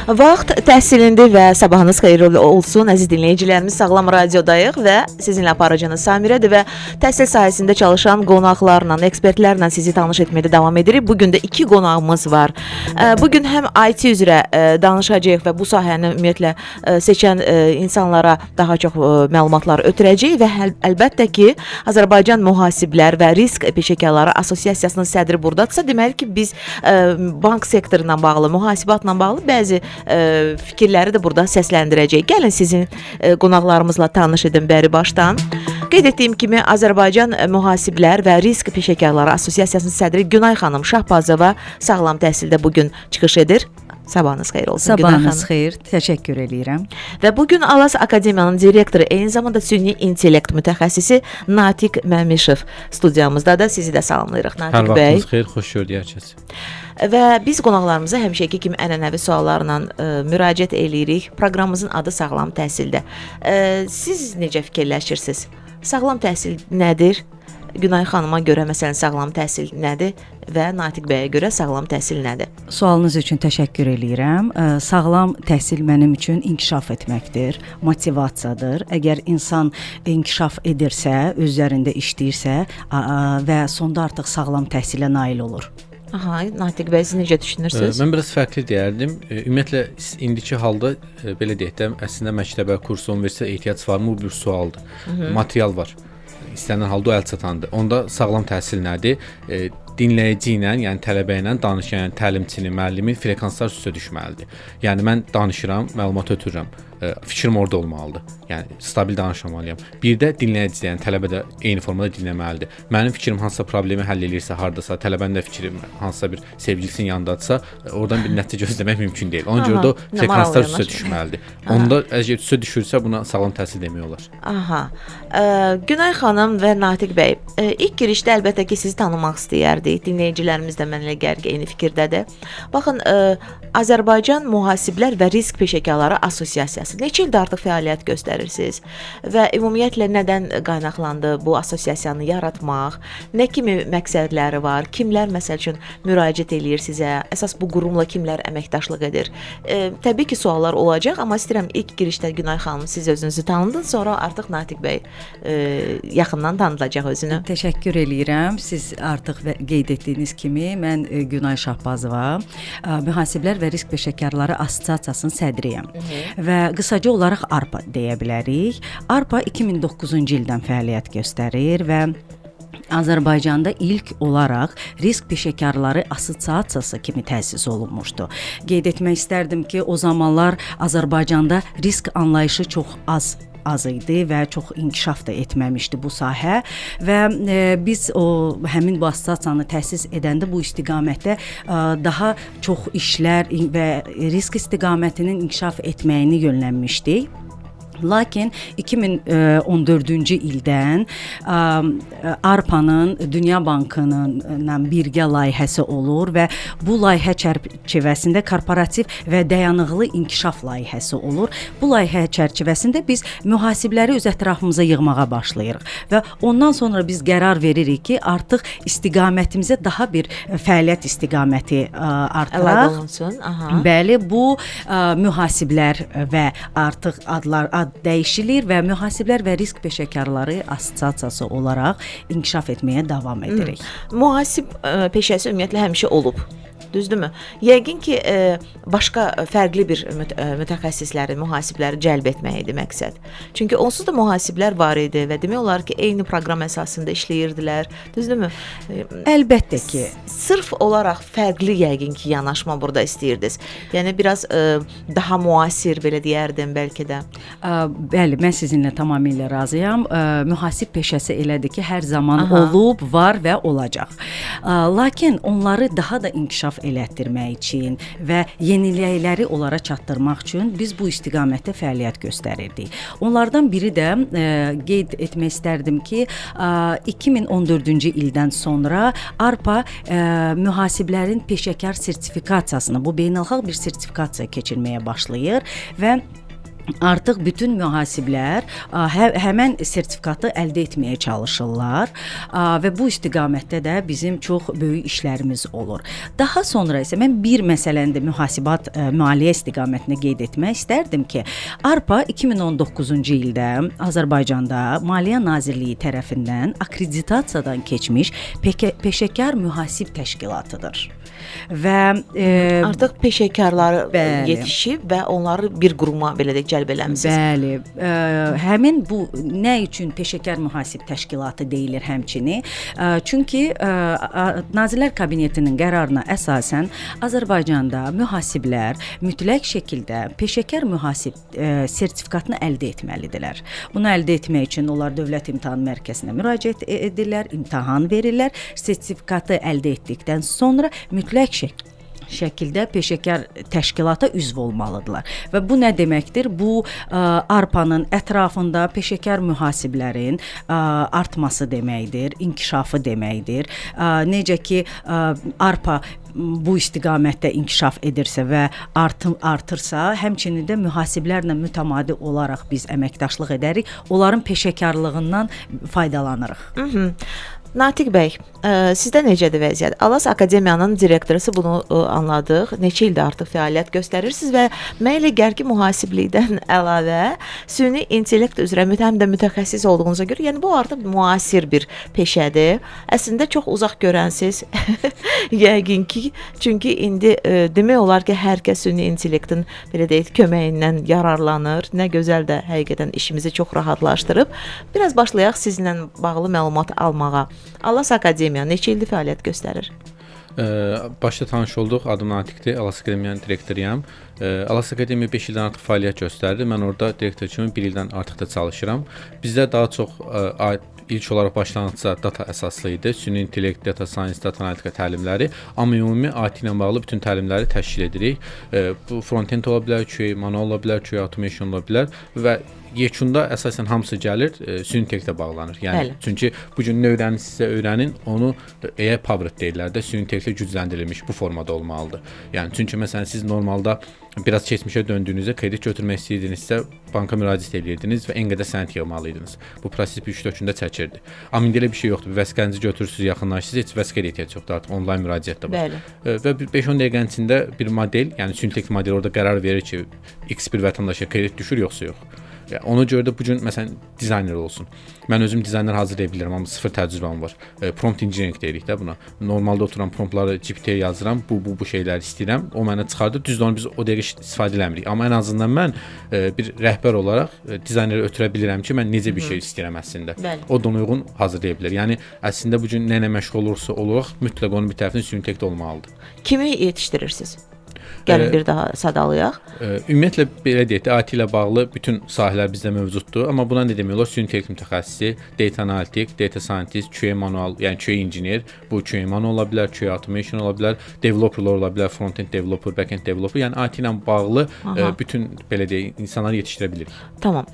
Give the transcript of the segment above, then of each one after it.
Vaxt təhsilindir və sabahınız xeyirli olsun əziz dinləyicilərimiz. Sağlam radiodayıq və sizinlə aparıcınız Samirədir və təhsil sahəsində çalışan qonaqlarla, ekspertlərlə sizi tanış etməyə davam edirik. Bu gün də iki qonağımız var. Bu gün həm IT üzrə danışacağıq və bu sahəni ümumiyyətlə seçən insanlara daha çox məlumatlar ötürəcəyik və əlbəttə ki, Azərbaycan Mühasiblər və Risk Peşəkarları Assosiasiyasının sədri burdadırsa, deməli ki, biz bank sektoru ilə bağlı, mühasibatla bağlı bəzi fikirləri də burada səsləndirəcəyik. Gəlin sizin qonaqlarımızla tanış edim bəri başdan. Qeyd etdiyim kimi Azərbaycan Mühasiblər və Risk Peşəkarları Assosiasiyasının sədri Günay xanım Şahbazova sağlam təhsildə bu gün çıxış edir. Sabahınız xeyir olsun Günay xanım. Sabahınız xeyir. Təşəkkür eləyirəm. Və bu gün Alas Akademiyanın direktoru, eyni zamanda süni intellekt mütəxəssisi Natiq Məmişov studiyamızdadır. Sizi də salamlayırıq Natiq Hər bəy. vaxtınız xeyir, xoş gördük hər kəs. Və biz qonaqlarımıza həmişəki kimi ənənəvi suallarla müraciət eləyirik. Proqramımızın adı Sağlam Təhsildə. Siz necə fikirləşirsiniz? Sağlam təhsil nədir? Günay xanıma görə məsələn sağlam təhsil nədir və Natiq bəyə görə sağlam təhsil nədir? Sualınız üçün təşəkkür eləyirəm. Sağlam təhsil mənim üçün inkişaf etməkdir, motivasiyadır. Əgər insan inkişaf edirsə, öz üzərində işləyirsə və sonda artıq sağlam təhsilə nail olur. Aha, Natiq bəy, siz necə düşünürsünüz? Mən biraz fərqli deyərdim. Ümumiyyətlə indiki halda belə deyək də, əslində məktəbə, kursa, universitetə ehtiyac varmı? Bu bir sualdır. Material var. İstənilən halda o əl çatandır. Onda sağlam təhsil nədir? Dinləyici ilə, yəni tələbə ilə danışan, yəni təlimçinin, müəllimin frekanslar üst-üstə düşməlidir. Yəni mən danışıram, məlumat ötürürəm. Fikrim orada olmalıdır. Yəni stabil danışmalıyam. Bir də dinləyici, yəni tələbə də eyni formada dinləməlidir. Mənim fikrim hansısa problemi həll eləyirsə hardasa, tələbənin də fikri hansısa bir sevgilisinin yanındadırsa, oradan bir nəticə gözləmək mümkün deyil. Ona görə də o frekanslar üst-üstə düşməlidir. Onda əgər üst-üstə düşürsə buna sağlam təhsil demək olar. Aha. Günay xanım və Natiq bəy, ilk girişdə əlbəttə ki, sizi tanımaq istəyərdik. Dinləyicilərimiz də mənlə gəlir ki, eyni fikirdədir. Baxın, Azərbaycan Mühasiblər və Risk Peşəkarları Assosiasiyası neçə ildir artıq fəaliyyət göstərirsiniz və ümumiyyətlə nədən qaynaqlandı bu assosiasiyanı yaratmaq? Nə kimi məqsədləri var? Kimlər məsəl üçün müraciət eləyir sizə? Əsas bu qurumla kimlər əməkdaşlıq edir? Təbii ki, suallar olacaq, amma istəyirəm ilk girişdə Günay xanım siz özünüzü tanıdın, sonra artıq Natiq bəy yaxından tanıdacaq özünü. Təşəkkür eləyirəm. Siz artıq qeyd etdiyiniz kimi mən Günay Şahbazova, Mühasiblər və Risk Peşəkarları Assosiasiyasının sədriyəm. Və qısaca olaraq ARPA deyə bilərik. ARPA 2009-cu ildən fəaliyyət göstərir və Azərbaycanda ilk olaraq Risk Peşəkarları Assosiasiyası kimi təsis olunmuşdu. Qeyd etmək istərdim ki, o zamanlar Azərbaycanda risk anlayışı çox az idi və çox inkişaf da etməmişdi bu sahə və biz o həmin bu assosiasiyanı təsis edəndə bu istiqamətdə daha çox işlər və risk istiqamətinin inkişaf etməyini yönlənmişdik. Lakin 2014-cü ildən ARPA-nın Dünya Bankının birgə layihəsi olur və bu layihə çərçivəsində korporativ və dayanıqlı inkişaf layihəsi olur. Bu layihə çərçivəsində biz mühasibləri öz ətrafımıza yığmağa başlayırıq və ondan sonra biz qərar veririk ki, artıq istiqamətimizə daha bir fəaliyyət istiqaməti artıraq. Olunsun. Aha. Bəli, bu mühasiblər və artıq ad dəyişilir və Mühasiblər və Risk Peşəkarları Assosiasiyası olaraq inkişaf etməyə davam edirik. Mühasib peşəsi ümumiyyətlə həmişə olub. Düzdürmü? Yəqin ki, başqa fərqli bir mütəxəssisləri, mühasibləri cəlb etmək idi məqsəd. Çünki onsuz da mühasiblər var idi və demək olar ki, eyni proqram əsasında işləyirdilər. Düzdürmü? Əlbəttə ki, Sırf olaraq fərqli yəqin ki, yanaşma burada istəyirdiniz. Yəni biraz daha müasir belə deyərdim bəlkə də. Bəli, mən sizinlə tamamilə razıyam. Mühasib peşəsi elədir ki, hər zaman olub, var və olacaq. Lakin onları daha da inkişaf elətdirmək üçün və yenilikləri onlara çatdırmaq üçün biz bu istiqamətdə fəaliyyət göstərirdik. Onlardan biri də qeyd etmək istərdim ki, 2014-cü ildən sonra ARPA mühasiblərin peşəkar sertifikasiyasını, bu beynəlxalq bir sertifikasiya keçirməyə başlayır və Artıq bütün mühasiblər həmən sertifikatı əldə etməyə çalışırlar və bu istiqamətdə də bizim çox böyük işlərimiz olur. Daha sonra isə mən bir məsələni də mühasibat, maliyyə istiqamətində qeyd etmək istərdim ki, ARPA 2019-cu ildə Azərbaycanda Maliyyə Nazirliyi tərəfindən akkreditasiyadan keçmiş peşəkar mühasib təşkilatıdır. Və Artıq peşəkarları Bəli. yetişib və onları bir quruma belə deyək cəlb eləmisiniz. Bəli, həmin bu nə üçün peşəkar mühasib təşkilatı deyilir həmçinin? Çünki Nazirlər Kabinetinin qərarına əsasən Azərbaycanda mühasiblər mütləq şəkildə peşəkar mühasib sertifikatını əldə etməlidirlər. Bunu əldə etmək üçün onlar Dövlət İmtahan Mərkəzinə müraciət edirlər, imtahan verirlər. Sertifikatı əldə etdikdən sonra mütləq şəkildə peşəkar təşkilata üzv olmalıdırlar. Və bu nə deməkdir? Bu ARPA-nın ətrafında peşəkar mühasiblərin artması deməkdir, inkişafı deməkdir. Necə ki ARPA bu istiqamətdə inkişaf edirsə və artırsa, həmçinin də mühasiblərlə mütəmadi olaraq biz əməkdaşlıq edərik, onların peşəkarlığından faydalanırıq. Natiq bəy, sizdə necədir vəziyyət? Alas Akademiyanın direktorusu, bunu anladıq. Neçə ildir artıq fəaliyyət göstərirsiniz və mən elə gəlir ki, mühasiblikdən əlavə süni intellekt üzrə həm də mütəxəssis olduğunuza görə, yəni bu artıq müasir bir peşədir. Əslində çox uzaq görənsiz yəqin ki, çünki indi demək olar ki, hər kəs süni intellektin belə deyək köməyindən yararlanır. Nə gözəl də həqiqətən işimizi çox rahatlaşdırıb. Biraz başlayaq sizinlə bağlı məlumat almağa. Alas Akademiya neçə ildir fəaliyyət göstərir? Başda tanış olduq. Adım Natiqdir. Alas Akademiyanın direktoruyam. Alas Akademiya 5 ildən artıq fəaliyyət göstərdi. Mən orada direktor kimi 1 ildən artıq da çalışıram. Bizdə daha çox ilk olaraq başlanğıcda data əsaslı idi. Süni intellekt, data science, data analitika təlimləri, amma ümumi IT ilə bağlı bütün təlimləri təşkil edirik. Bu front-end ola bilər, QA manual ola bilər, QA automation ola bilər və yekunda əsasən hamısı gəlir, süni intellektə bağlanır. Yəni Bəli. çünki bu gün nə öyrənirsinizsə öyrənin, onu AI powered deyirlər də, süni intellektlə gücləndirilmiş bu formada olmalıdır. Yəni çünki məsələn siz normalda biraz keçmişə döndüyünüzdə kredit götürmək istəyirdinizsə, banka müraciət edirdiniz və en qədər sənəd yığmalıydınız. Bu proses bir 3-4 gündə çəkirdi. Amma indi elə bir şey yoxdur. Bir vəsiqənizi götürürsüz, yaxınlaşırsınız, heç vəsiqəyə də ehtiyac yoxdur, artıq onlayn müraciət də var. Bəli. Və bir 5-10 dəqiqənin içində bir model, yəni süni intellekt modeli orada qərar verir ki, X bir vətəndaşa kredit düşür yoxsa yox. Yəni ona görə də bu gün məsələn dizayner olsun. Mən özüm dizayner hazırlaya bilirəm, amma sıfır təcrübəm var. Prompt engineering deyirik də buna. Normalda oturan promptları GPT-yə yazıram, bu şeyləri istəyirəm. O mənə çıxardır. Düzdür, onu biz o dəqiqə istifadə eləmirik. Amma ən azından mən bir rəhbər olaraq dizaynerə ötürə bilirəm ki, mən necə bir şey istəyirəm əslində. Bəli. O da ona uyğun hazırlaya bilər. Yəni əslində bu gün nə ilə məşğul olursa olaq, mütləq onun bir tərəfindən süni intellekt olmalıdır. Kimi yetişdirirsiniz? Gəlin bir daha sadalayaq. Ümumiyyətlə belə deyək də, IT ilə bağlı bütün sahələr bizdə mövcuddur, amma buna nə demək olar? Süni intellekt mütəxəssisi, data analitik, data scientist, QA manual, yəni QA engineer, bu QA manual ola bilər, QA automation ola bilər, developerlar ola bilər, front-end developer, back-end developer, yəni IT ilə bağlı bütün belə deyək, insanları yetişdirə bilirik. Tamam.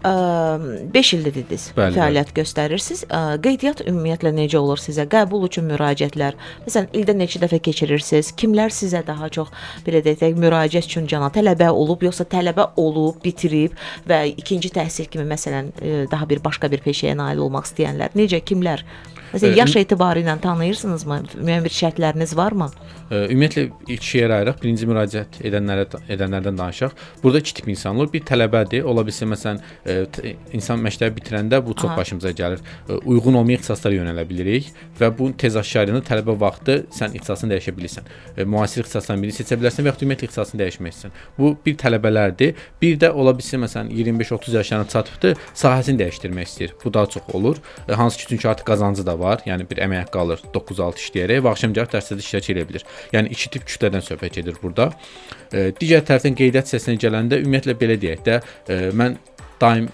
5 ildir dediniz. Bəli, fəaliyyət göstərirsiniz. Qeydiyyat ümumiyyətlə necə olur sizə? Qəbul üçün müraciətlər. Məsələn, ildə neçə dəfə keçirirsiniz? Kimlər sizə daha çox belə deyək, müraciət üçün cana tələbə olub, yoxsa tələbə olub, bitirib və ikinci təhsil kimi məsələn daha bir başqa bir peşəyə nail olmaq istəyənlər? Necə, kimlər? Məsələn, yaş etibarı ilə tanıyırsınızmı? Müəyyən bir şərtləriniz varmı? Ümumiyyətlə iki yerə ayıraq. Birinci müraciət edənlərdən danışaq. Burada iki tip insan olur. Bir tələbədir. Ola bilsin məsələn insan məktəbi bitirəndə bu çox başımıza gəlir. Uyğun olmayan ixtisaslara yönələ bilirik və bu tez aşkarında tələbə vaxtı sən ixtisasını dəyişə bilirsən. Müasir ixtisasdan birini seçə bilərsən və yaxud ümumiyyətlə ixtisasını dəyişmək istəyirsən. Bu bir tələbələrdir. Bir də ola bilsin məsələn 25-30 yaşlarına çatıbdır, sahəsini dəyişdirmək istəyir. Bu daha çox olur. Hansı ki çünki artıq qazancı da var. Yəni bir əmək haqqı alır 9-6 işləyərək və axşam gəlib dərslərdə iştirak edə bilir. Yəni iki tip kütlədən söhbət gedir burada. Digər tərəfdən qeydiyyat hissəsinə gələndə ümumiyyətlə belə deyək də, mən daim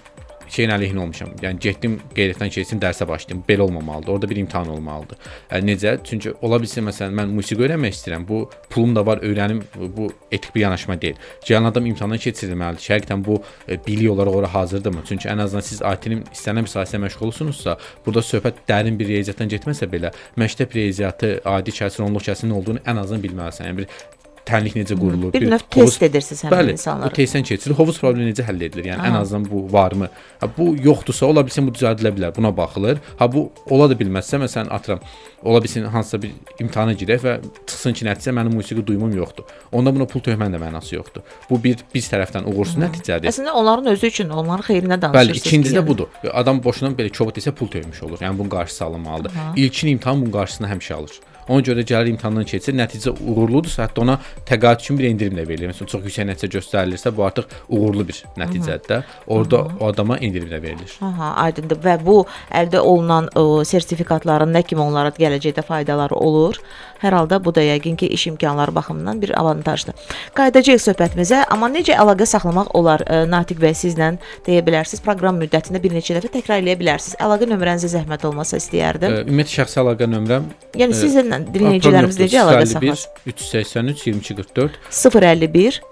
şeyin əleyhinə olmuşam. Yəni getdim qeydiyyatdan keçdim, dərsə başladım. Belə olmamalıdır. Orada bir imtahan olmalıdır. Necə? Çünki ola bilsin məsələn mən musiqi öyrənmək istəyirəm. Bu pulum da var, öyrənim. Bu etik bir yanaşma deyil. Gələn adam imtahandan keçirilməlidir. Həqiqətən bu bilik olaraq ora hazırdırmı? Çünki ən azından siz IT-nin istənilən bir sahəsində məşğul olursunuzsa, burada söhbət dərin bir riyaziyyatdan getməsə belə, məktəb riyaziyyatı, adi kəsr, onluq kəsirin nə olduğunu ən azından bilməlisən. Yəni bir Tənlik necə qurulur? Bir növ test edirsiniz həmin Bəli, insanları. Bu testdən keçilir. Hovuz problemi necə həll edilir? Yəni ən azından bu varmı? Ha, bu yoxdursa, ola bilsin bu düzəldilə bilər. Buna baxılır. Ha, bu ola da bilməzsə, məsələn, atıram, ola bilsin hansısa bir imtahana girək və çıxsın ki, nəticə mənim musiqi duyumum yoxdur. Onda buna pul tökmənin də mənası yoxdur. Bu bir biz tərəfdən uğursuz nəticədir. Əslində onların özü üçün, onların xeyrinə danışırsınız. Bəli, ikincisi də yəni. budur. Adam boşuna belə kobud desə pul tökmüş olur. Yəni bunun qarşısı alınmalıdır. İlkin imtahan bunun qarşısını həmişə alır. Ona görə gəlir imtahandan keçir, nəticə uğurludursa, hətta ona təqaüd üçün bir endirim də verilir. Məsələn, çox yüksək nəticə göstərilirsə, bu artıq uğurlu bir nəticədir də. Orada o adama endirim də verilir. Aha, aydındır. Və bu əldə olunan o, sertifikatların nə kimi onlara gələcəkdə faydaları olur? Hər halda bu da yəqin ki, iş imkanları baxımından bir avantajdır. Qayıdacağıq söhbətimizə, amma necə əlaqə saxlamaq olar Natiq bəy sizlə deyə bilərsiniz. Proqram müddətində bir neçə dəfə təkrar eləyə bilərsiniz. Əlaqə nömrənizə zəhmət olmasa istəyərdim. Ümumiyyətlə şəxsi əlaqə nömrəm Yəni sizlə dinləyicilərimiz necə əlaqə saxlasın? 383 22 44 051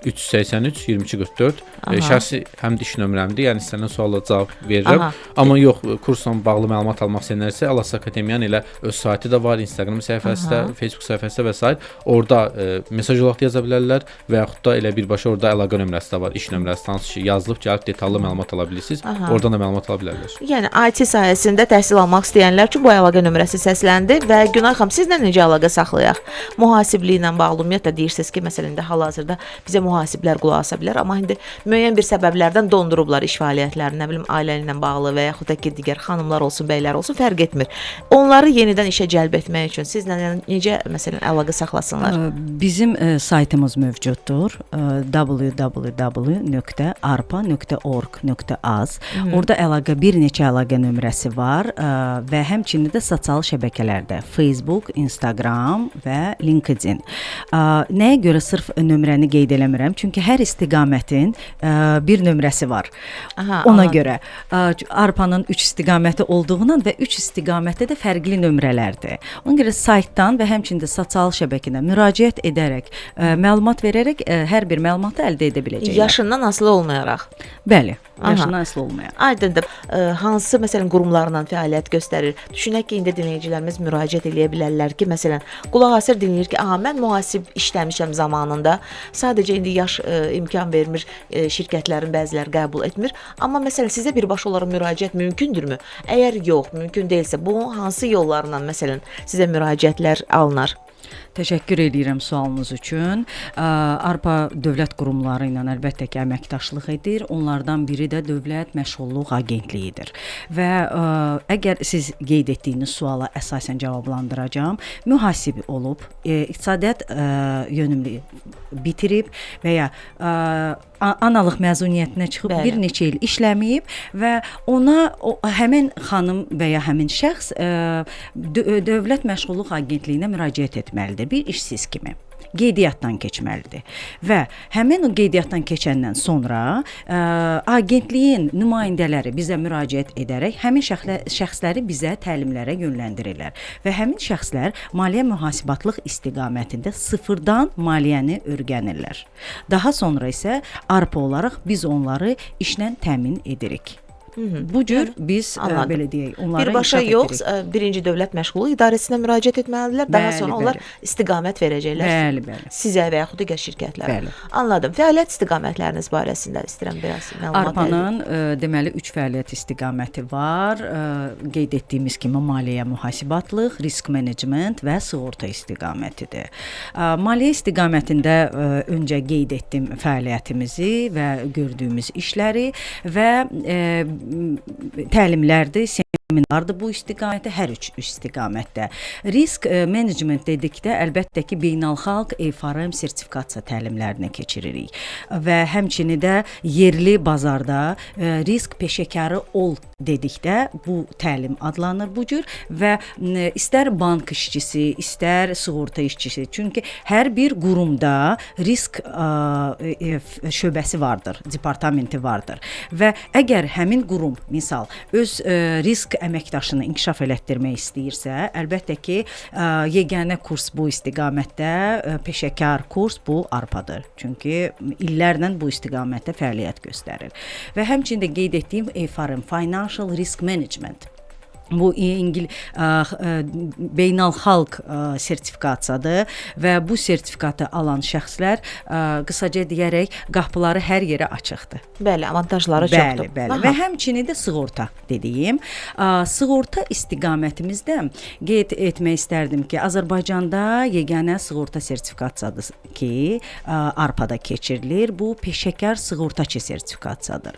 383 22 44. Aha. Şəxsi həm də iş nömrəmdir. Yəni istənilən suala cavab verirəm. Aha. Amma yox, kursla bağlı məlumat almaq istəyənlərsə Alas Akademiyanın elə öz saytı da var, Instagram səhifəsi də, Facebook səhifəsi də və sair. Orada mesaj olaraq da yaza bilərlər və yaxud da elə birbaşa orada əlaqə nömrəsi də var, iş nömrəsi hansı ki yazılıb gəlib detallı məlumat ala bilirsiniz. Oradan da məlumat ala bilərlər. Yəni IT sahəsində təhsil almaq istəyənlər üçün bu əlaqə nömrəsi səsləndi və Günay xanım sizlə necə əlaqə saxlayaq? Mühasibliklə bağlı ümumiyyətlə deyirsiniz ki, məsələn indi hal-hazırda bizə mühasiblər qulaq asa bilər, amma indi müəyyən bir səbəblərdən dondurublar iş fəaliyyətlərini, nə bilim ailə ilə bağlı və yaxud da ki, digər xanımlar olsun, bəylər olsun, fərq etmir. Onları yenidən işə cəlb etmək üçün sizlə necə məsələn əlaqə saxlasınlar? Bizim saytımız mövcuddur. www.arpa.org.az. Orada əlaqə bir neçə əlaqə nömrəsi var və həmçinin də sosial şəbəkələrdə Facebook, Instagram və LinkedIn. Nəyə görə sırf nömrəni qeyd eləmirəm? Çünki hər istiqamətin bir nömrəsi var. Aha, Ona anladım. görə arpanın 3 istiqaməti olduğundan və 3 istiqamətdə də fərqli nömrələrdir. Ona görə saytdan və həmçinin də sosial şəbəkədən müraciət edərək, məlumat verərək hər bir məlumatı əldə edə biləcəklər. Yaşından asılı olmayaraq. Bəli, Aha. yaşından asılı olmayaraq. Aydındır. Hansı məsələn qurumlarla fəaliyyət göstərir? Düşünək ki, indi dinləyicilərimiz müraciət eləyə bilərlər ki, məsələn, qulaq asır, dinləyir ki, aha, mən mühasib işləmişəm zamanında. Sadəcə indi yaş imkan vermir, şirkətlərin bəziləri qəbul etmir. Amma məsələn sizə birbaşa olaraq müraciət mümkündürmü? Əgər yox, mümkün deyilsə, bu hansı yollarla məsələn sizə müraciətlər alınar? Təşəkkür edirəm sualınız üçün. ARPA dövlət qurumları ilə əlbəttə ki, əməkdaşlıq edir. Onlardan biri də Dövlət Məşğulluq Agentliyidir. Və əgər siz qeyd etdiyiniz suala əsasən cavablandıracağam. Mühasib olub, iqtisadiyyat yönümlü bitirib və ya analıq məzuniyyətinə çıxıb bir neçə il işləməyib və ona həmin xanım və ya həmin şəxs Dövlət Məşğulluq Agentliyinə müraciət etməlidir bir işsiz kimi. Qeydiyyatdan keçməlidir. Və həmin o qeydiyyatdan keçəndən sonra agentliyin nümayəndələri bizə müraciət edərək həmin şəxsləri bizə təlimlərə yönləndirirlər və həmin şəxslər maliyyə mühasibatlıq istiqamətində sıfırdan maliyyəni öyrənirlər. Daha sonra isə ARPA olaraq biz onları işlə təmin edirik. Bu cür biz Anladım. belə deyək, onlara Birbaşa inkişaf yox, etdiririk. birinci Dövlət Məşğulluq İdarəsinə müraciət etməlidirlər. Daha sonra onlar istiqamət verəcəklər. Bəli, bəli. Sizə və yaxud digər şirkətlərə. Bəli. Anladım. Fəaliyyət istiqamətləriniz barəsində istəyirəm biraz məlumat əldə. ARPA-nın deməli 3 fəaliyyət istiqaməti var. Qeyd etdiyimiz kimi maliyyə mühasibatlıq, risk menecment və sığorta istiqamətidir. Maliyyə istiqamətində öncə qeyd etdim fəaliyyətimizi və gördüyümüz işləri və təlimlərdir, seminardır bu istiqamətdə, hər üç istiqamətdə. Risk menecment dedikdə əlbəttə ki, beynəlxalq FRM sertifikasiya təlimlərini keçiririk və həmçinin də yerli bazarda risk peşəkarı ol dedikdə bu təlim adlanır bu cür və istər bank işçisi, istər sığorta işçisi, çünki hər bir qurumda risk şöbəsi vardır, departamenti vardır və əgər həmin qurum misal öz risk əməkdaşını inkişaf elətdirmək istəyirsə, əlbəttə ki, yeganə kurs bu istiqamətdə, peşəkar kurs bu ARPA-dır. Çünki illərlə bu istiqamətdə fəaliyyət göstərir. Və həmçinin də qeyd etdiyim FRM, Financial Risk Management. Bu İngil beynəlxalq sertifikasiyadır və bu sertifikatı alan şəxslər qısaca deyərək qapıları hər yerə açıqdır. Bəli, avantajları çoxdur. Bəli, bəli. Və həmçinin də sığorta dediyim. Sığorta istiqamətimizdə qeyd etmək istərdim ki, Azərbaycanda yeganə sığorta sertifikasiyasıdır ki, ARPA-da keçirilir. Bu peşəkar sığortaçı sertifikasiyadır.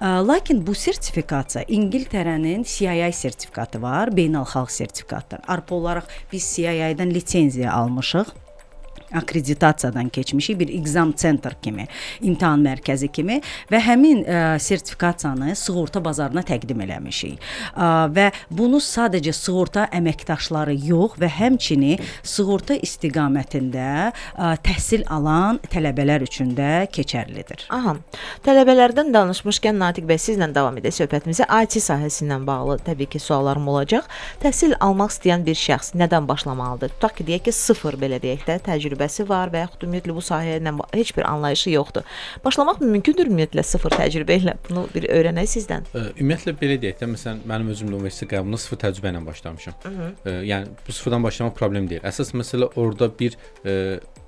Lakin bu sertifikasiya İngiltərənin CII sertifikatı var, beynəlxalq sertifikatdır. ARPA olaraq biz CII-dən lisenziya almışıq, akkreditasiyadan keçmişik bir exam center kimi, imtahan mərkəzi kimi və həmin sertifikasiyanı sığorta bazarına təqdim eləmişik. Və bunu sadəcə sığorta əməkdaşları yox və həmçinin sığorta istiqamətində təhsil alan tələbələr üçün də keçərlidir. Aha. Tələbələrdən danışmışkən Natiq bəy, sizlə davam edək söhbətimizə. IT sahəsindən bağlı təbii ki, suallarım olacaq. Təhsil almaq istəyən bir şəxs nədən başlamalıdır? Tutaq ki, deyək ki, sıfır belə deyək də, təcrübəsi var və yaxud ümumiyyətlə bu sahəyə ilə heç bir anlayışı yoxdur. Başlamaq mümkündür ümumiyyətlə sıfır təcrübə ilə? Bunu bir öyrənək sizdən. Ümumiyyətlə belə deyək də, məsələn, mənim özüm də universitet qəbuluna sıfır təcrübə ilə başlamışam. Yəni bu sıfırdan başlamaq problem deyil. Əsas məsələ orada bir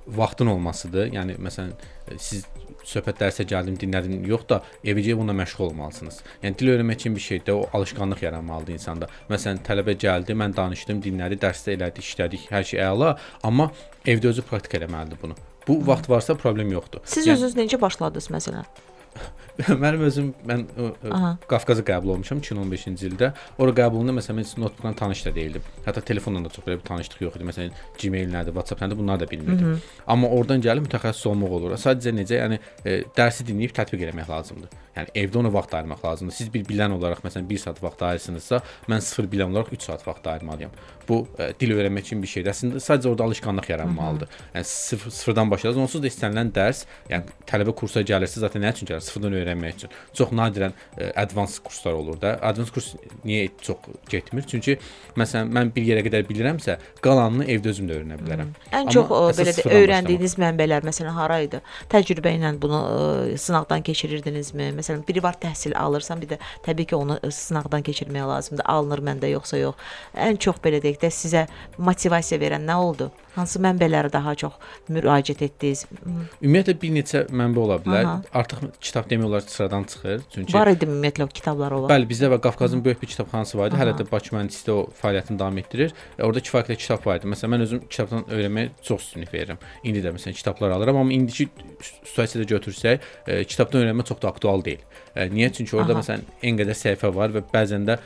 vaxtın olmasıdır. Yəni məsələn, siz söhbət dərsə gəldim, dinlədim, yox da evə gedib onunla məşğul olmalısınız. Yəni dil öyrənmək üçün bir şeydir, o alışqanlıq yaranmalıdır insanda. Məsələn, tələbə gəldi, mən danışdım, dinlədi, dərsdə elədi, işlədik, hər şey əla, amma evdə özü praktika eləməlidir bunu. Bu vaxt varsa problem yoxdur. Siz yəni, özünüz necə başladınız məsələn? Mənim özüm, mən Qafqaza qəbul olmuşam 2015-ci ildə. Ora qəbulunda məsələn mən heç notebookla tanış da deyildim. Hətta telefonla da çox belə bir tanışlıq yox idi. Məsələn, Gmail nədir, WhatsApp nədir, bunları da bilmirdim. Amma oradan gəlib mütəxəssis olmaq olur. Sadəcə necə, yəni dərsi dinləyib tətbiq eləmək lazımdır. Yəni evdə ona vaxt ayırmaq lazımdır. Siz bir bilən olaraq məsələn 1 saat vaxt ayırırsınızsa, mən sıfır bilən olaraq 3 saat vaxt ayırmalıyam. Bu dil öyrənmək üçün bir şeydir. Əslində sadəcə orada alışqanlıq yaranmalıdır. Yəni sıfırdan başlayacağız. Onsuz da istənilən dərs, yəni tələbə kursa gəlirsə zaten nə üçün gəlir? Sıfırdan öyrənmək üçün. Çox nadirən advanced kurslar olur da. Advanced kurs niyə çox getmir? Çünki məsələn mən bir yerə qədər bilirəmsə, qalanını evdə özüm də öyrənə bilərəm. Ən Amma çox əsas belə də sıfırdan öyrəndiyiniz mənbələr məsələn hara idi? Təcrübə ilə bunu sınaqdan keçirirdinizmi? Məsələn, biri var təhsil alırsan, bir də təbii ki, onu sınaqdan keçirmək lazımdır. Alınır məndə yoxsa yox. Ən çox belə deyək də sizə motivasiya verən nə oldu? Hansı mənbələrə daha çox müraciət etdiniz? Ümumiyyətlə bir neçə mənbə ola bilər. Aha. Artıq kitab demək olar sıradan çıxır. Çünki Var idi ümumiyyətlə o kitablar o vaxt. Bəli, bizdə və Qafqazın böyük bir kitabxanası var idi. Hələ də Bakı Mühəndislikdə o fəaliyyətini davam etdirir. Orada kifayət qədər kitab var idi. Məsələn, mən özüm kitabdan öyrənməyə çox üstünlük verirəm. İndi də məsələn kitablar alıram, amma indiki situasiyada götürsək, kitabdan öyrənmə çox da aktual deyil. Niyə? Çünki orada məsələn en qədər səhifə var və bəzən də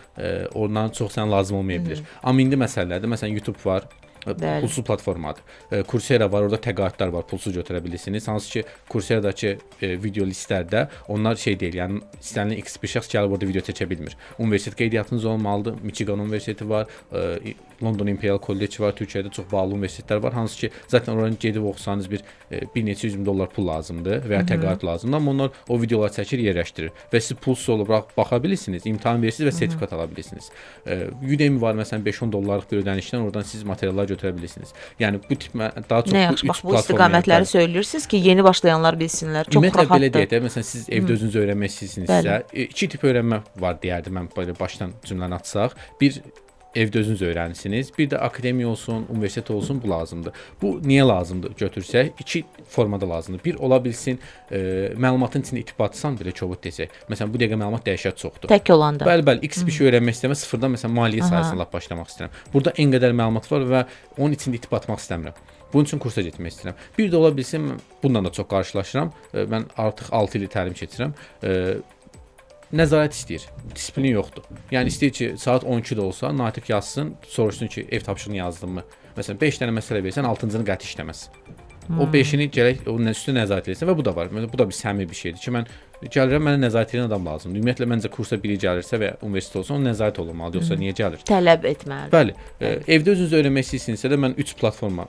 ondan çox sənə lazım olmaya bilir. Amma indi məsələlərdə məsələn YouTube var. Bəli. Pulsuz platformadır. Coursera var, orada təqaüdlər var, pulsuz götürə bilirsiniz. Hansı ki, Courseradakı video listlərdə onlar şey deyil, yəni istənilən X bir şəxs gəlib orada video çəkə bilmir. Universitet qeydiyyatınız olmalıdır. Michigan Universiteti var, London Imperial College var, Türkiyədə çox bahalı universitetlər var. Hansı ki, zaten oranı gedib oxusanız bir neçə yüz min dollar pul lazımdır və ya təqaüd lazımdır. Amma onlar o videoları çəkir, yerləşdirir və siz pulsuz olaraq baxa bilirsiniz, imtahan verirsiniz və sertifikat ala bilirsiniz. Udemy var məsələn 5-10 dollarlıq bir ödənişdən oradan siz materiallar götürə bilirsiniz. Yəni bu tip daha çox Nə bu yaxşı, üç bax bu platformaya istiqamətləri bəli. söyləyirsiniz ki, yeni başlayanlar bilsinlər. Çox Ümumiyyətlə belə rahatdır. deyək də, məsələn siz evdə özünüz öyrənmək istəyirsinizsə, iki tip öyrənmə var deyərdim mən belə başdan cümləni açsaq. Bir evdə özünüz öyrənirsiniz. Bir də akademiya olsun, universitet olsun bu lazımdır. Bu niyə lazımdır götürsək? İki formada lazımdır. Bir ola bilsin, məlumatın içində itib batsan belə kobud desək. Məsələn bu dəqiqə məlumat dəhşət çoxdur. Tək olanda. Bəli, bəli, X bir şey öyrənmək istəyirəm, sıfırdan məsələn maliyyə sahəsində lap başlamaq istəyirəm. Burada en qədər məlumat var və onun içində itib batmaq istəmirəm. Bunun üçün kursa getmək istəyirəm. Bir də ola bilsin, bununla da çox qarşılaşıram. Mən artıq 6 ildir təlim keçirəm. Nəzarət istəyir. Disiplin yoxdur. Yəni istəyir ki, saat 12-də olsa Natiq yazsın, soruşsun ki, ev tapşırığını yazdınmı? Məsələn, 5 dənə məsələ versən, 6-cını qəti işləməz. O 5-ini gərək onun üstünə nəzarət eləsin və bu da var. Məsələn, bu da bir səmimi bir şeydir ki, mən gəlirəm, mənə nəzarət edən adam lazımdır. Ümumiyyətlə məncə kursa biri gəlirsə və ya universitet olsa, onun nəzarət olunmalıdır, yoxsa niyə gəlir? Tələb etməlidir. Bəli, evdə özünüz öyrənmək istəyirsinizsə də mən 3 platforma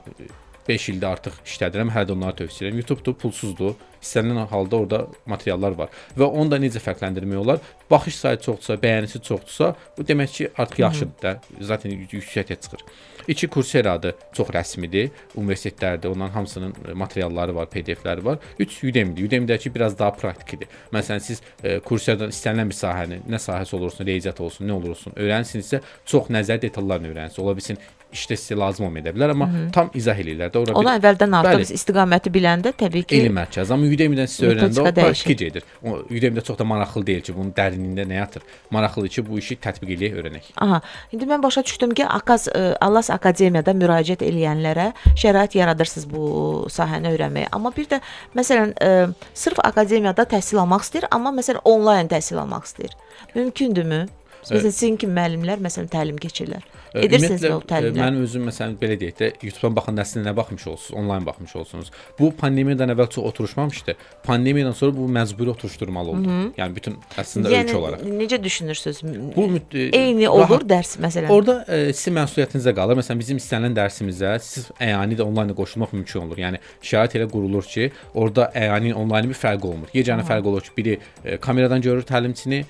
5 ildir artıq işlədirəm, hələ də onları tövsiyə edirəm. YouTube-dur, pulsuzdur. İstənilən halda orada materiallar var. Və onu da necə fərqləndirmək olar? Baxış sayı çoxdursa, bəyənisi çoxdursa, bu demək ki, artıq yaxşıdır da. Zaten yüksəkə çıxır. İki, Coursera-dır, çox rəsmidir. Universitetlərdə onların hamısının materialları var, PDF-ləri var. Üç, Udemy-dir. Udemy-dəki biraz daha praktikidir. Məsələn, siz Coursera-dan istənilən bir sahəni, nə sahəsi olursun, riyaziyyat olsun, nə olur olsun, öyrənirsinizsə, çox nəzəri detallarını öyrənirsiniz. Ola bilsin işdə sizə lazım olmaya da bilər, amma tam izah eləyirlər də. Ora Ona əvvəldən artıq Bəli. biz istiqaməti biləndə təbii ki, elm mərkəzi. Amma Udemy-dən siz öyrənəndə o Metodika dəyişir. praktiki gedir. O Udemy-də çox da maraqlı deyil ki, bunun dərinliyində nə yatır. Maraqlıdır ki, bu işi tətbiq eləyək, öyrənək. Aha. İndi mən başa düşdüm ki, AKAS Allas Akademiyada müraciət eləyənlərə şərait yaradırsınız bu sahəni öyrənməyə. Amma bir də məsələn, sırf akademiyada təhsil almaq istəyir, amma məsələn onlayn təhsil almaq istəyir. Mümkündürmü? Məsələn, sizin kimi müəllimlər məsələn təlim keçirlər. Edirsiniz Ümumiyyətlə, o təlimləri? Mənim özüm məsələn belə deyək də, YouTube-dan baxanda əslində nə baxmış olursunuz, onlayn baxmış olursunuz. Bu pandemiyadan əvvəl çox oturuşmamışdı. Pandemiyadan sonra bu məcburi oturuşdurmalı oldu. Yəni bütün əslində Yəni ölkə olaraq. necə düşünürsüz? Bu Eyni olur dərs məsələn. Orada sizin məsuliyyətinizə qalır. Məsələn, bizim istənilən dərsimizə siz əyani də onlayn da qoşulmaq mümkün olur. Yəni şərait elə qurulur ki, orada əyani onlayn bir fərqi olmur. Yeganə fərq olur ki, biri kameradan görür təlimçini,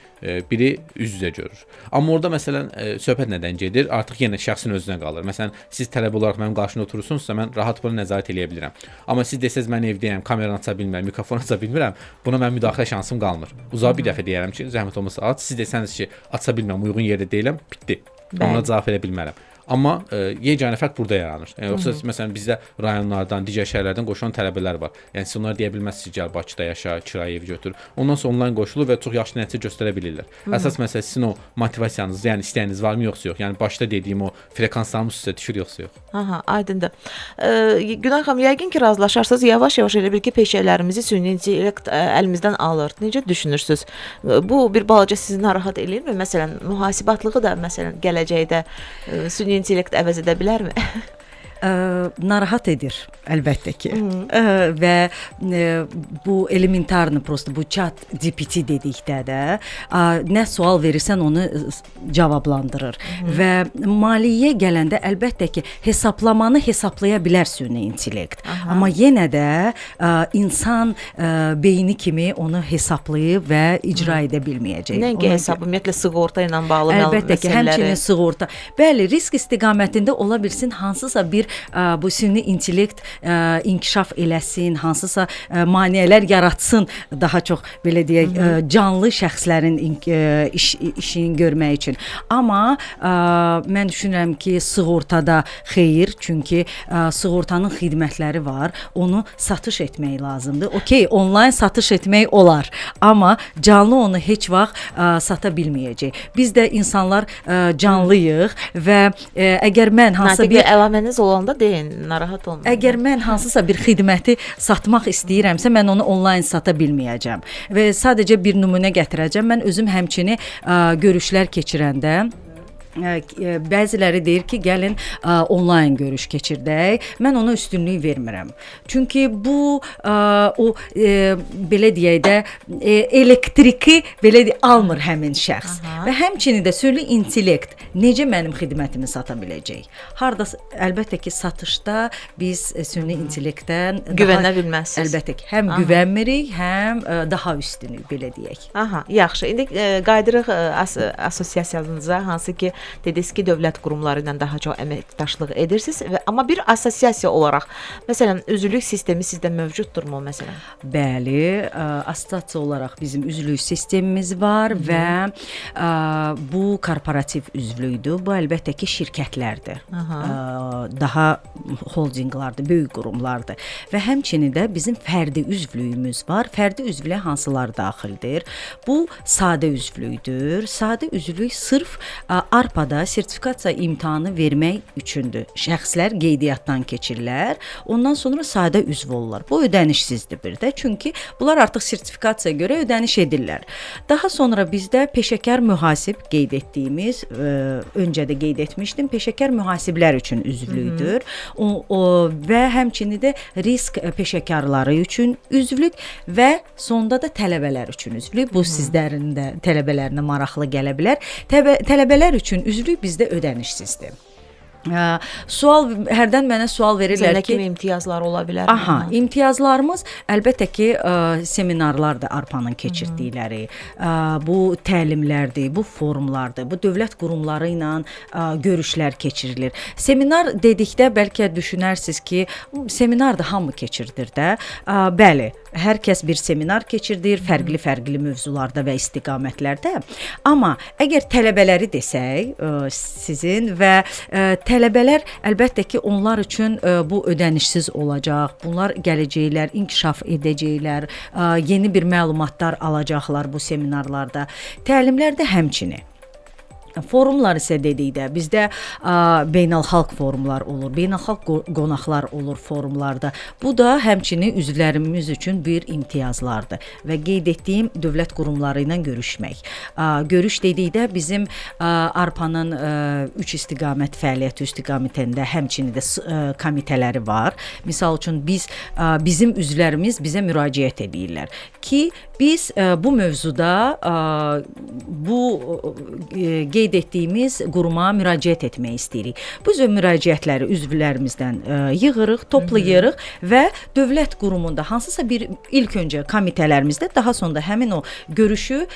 biri üz-üzə görür. Amma orada məsələn söhbət nədən gedir? Artıq yenə şəxsin özünə qalır. Məsələn, siz tələbə olaraq mənim qarşımda oturursunuzsa, mən rahat buna nəzarət eləyə bilirəm. Amma siz desəz mən evdəyəm, kameranı aça bilmirəm, mikrofonu aça bilmirəm, buna mənim müdaxilə şansım qalmır. Uzağa bir dəfə deyərəm ki, zəhmət olmasa aç. Siz desəniz ki, aça bilmirəm, uyğun yerdə deyiləm, bitdi. Bəli. Ona cavab verə bilmərəm. Amma yeganə fərq burada yaranır. Yəni yoxsa məsələn bizdə rayonlardan, digər şəhərlərdən qoşulan tələbələr var. Yəni siz onlara deyə bilməzsiniz ki, gəl Bakıda yaşa, kirayə ev götür. Ondan sonra onlayn qoşulur və çox yaxşı nəticə göstərə bilirlər. Əsas məsələ sizin o motivasiyanız, yəni istəyiniz varmı yoxsa yox. Yəni başda dediyim o frekanslarımız üstə düşür yoxsa yox. Aha, aydındır. Günay xanım, yəqin ki razılaşarsınız. Yavaş-yavaş elə bil ki, peşələrimizi süni intellekt əlimizdən alır. Necə düşünürsüz? Bu bir balaca sizi narahat eləyirmi? Məsələn, mühasibatlığı da məsələn gələcəkdə süni intellekt əvəz edə bilərmi? Narahat edir əlbəttə ki. Və bu elementarlı prosto bu chat GPT dedikdə də nə sual verirsən onu cavablandırır. Və maliyyəyə gələndə əlbəttə ki, hesablamanı hesablaya bilər süni intellekt. Amma yenə də insan beyni kimi onu hesablayıb və icra edə bilməyəcək. Nəinki hesab, ümumiyyətlə sığorta ilə bağlı Əlbəttə ki, həmçinin sığorta. Bəli, risk istiqamətində ola bilsin hansısa bir bu süni intellekt inkişaf eləsin, hansısa maneələr yaratsın, daha çox belə deyək, canlı şəxslərin işini görmək üçün. Amma mən düşünürəm ki, sığortada xeyir, çünki sığortanın xidmətləri var, onu satış etmək lazımdır. Okay, onlayn satış etmək olar, amma canlı onu heç vaxt sata bilməyəcək. Biz də insanlar canlıyıq və əgər mən hansısa bir əlavəniz olanda deyin, narahat olmayın. Əgər mən hansısa bir xidməti satmaq istəyirəmsə, mən onu onlayn sata bilməyəcəm. Və sadəcə bir nümunə gətirəcəm. Mən özüm həmçinin görüşlər keçirəndə bəziləri deyir ki, gəlin onlayn görüş keçirdək. Mən ona üstünlük vermirəm. Çünki bu o belə deyək də elektriki belə deyək, almır həmin şəxs. Aha. Və həmçinin də süni intellekt necə mənim xidmətimi sata biləcək? Harda əlbəttə ki, satışda biz süni intellektdən güvənə bilməzsiniz. Əlbəttə ki, həm güvənmirik, həm daha üstünük belə deyək. Aha, yaxşı. İndi qayıdırıq assosiasiyanıza, hansı ki dediniz ki, dövlət qurumları ilə daha çox əməkdaşlıq edirsiniz və amma bir assosiasiya olaraq, məsələn, üzvlük sistemi sizdə mövcuddurmu məsələn? Bəli, assosiasiya olaraq bizim üzvlük sistemimiz var və bu korporativ üzvlükdür. Bu əlbəttə ki, şirkətlərdir. Daha holdinqlardır, böyük qurumlardır. Və həmçinin də bizim fərdi üzvlüyümüz var. Fərdi üzvlüyə hansılar daxildir? Bu sadə üzvlükdür. Sadə üzvlük sırf ARPA-da sertifikasiya imtahanı vermək üçündür. Şəxslər qeydiyyatdan keçirlər, ondan sonra sadə üzv olurlar. Bu ödənişsizdir bir də, çünki bunlar artıq sertifikasiyaya görə ödəniş edirlər. Daha sonra bizdə peşəkar mühasib qeyd etdiyimiz, öncə də qeyd etmişdim, peşəkar mühasiblər üçün üzvlükdür. Və həmçinin də risk peşəkarları üçün üzvlük və sonda da tələbələr üçün üzvlük. Bu sizlərin də tələbələrinə maraqlı gələ bilər. Tələbələr üçün üzvlük bizdə ödənişsizdir. Sual hərdən mənə sual verirlər ki, kimi imtiyazlar ola bilər? Aha, imtiyazlarımız əlbəttə ki, seminarlardır ARPA-nın keçirdikləri. Bu təlimlərdir, bu forumlardır, bu dövlət qurumları ilə görüşlər keçirilir. Seminar dedikdə bəlkə düşünərsiniz ki, seminar da hamı keçirdir də. Bəli, hər kəs bir seminar keçirdir, fərqli-fərqli mövzularda və istiqamətlərdə. Amma əgər tələbələri desək, sizin və tələbələr əlbəttə ki, onlar üçün bu ödənişsiz olacaq. Bunlar gələcəklər, inkişaf edəcəklər, yeni bir məlumatlar alacaqlar bu seminarlarda. Təlimlər də həmçinin. Forumlar isə dedikdə bizdə beynəlxalq forumlar olur, beynəlxalq qonaqlar olur forumlarda. Bu da həmçinin üzvlərimiz üçün bir imtiyazlardır və qeyd etdiyim dövlət qurumları ilə görüşmək. Görüş dedikdə bizim ARPA-nın 3 istiqamət fəaliyyəti istiqamətində həmçinin də komitələri var. Misal üçün biz bizim üzvlərimiz bizə müraciət edirlər ki, biz bu mövzuda bu qeyd etdiyimiz quruma müraciət etmək istəyirik. Bu müraciətləri üzvlərimizdən yığırıq, toplayırıq və dövlət qurumunda hansısa bir ilk öncə komitələrimizdə, daha sonra həmin o görüşü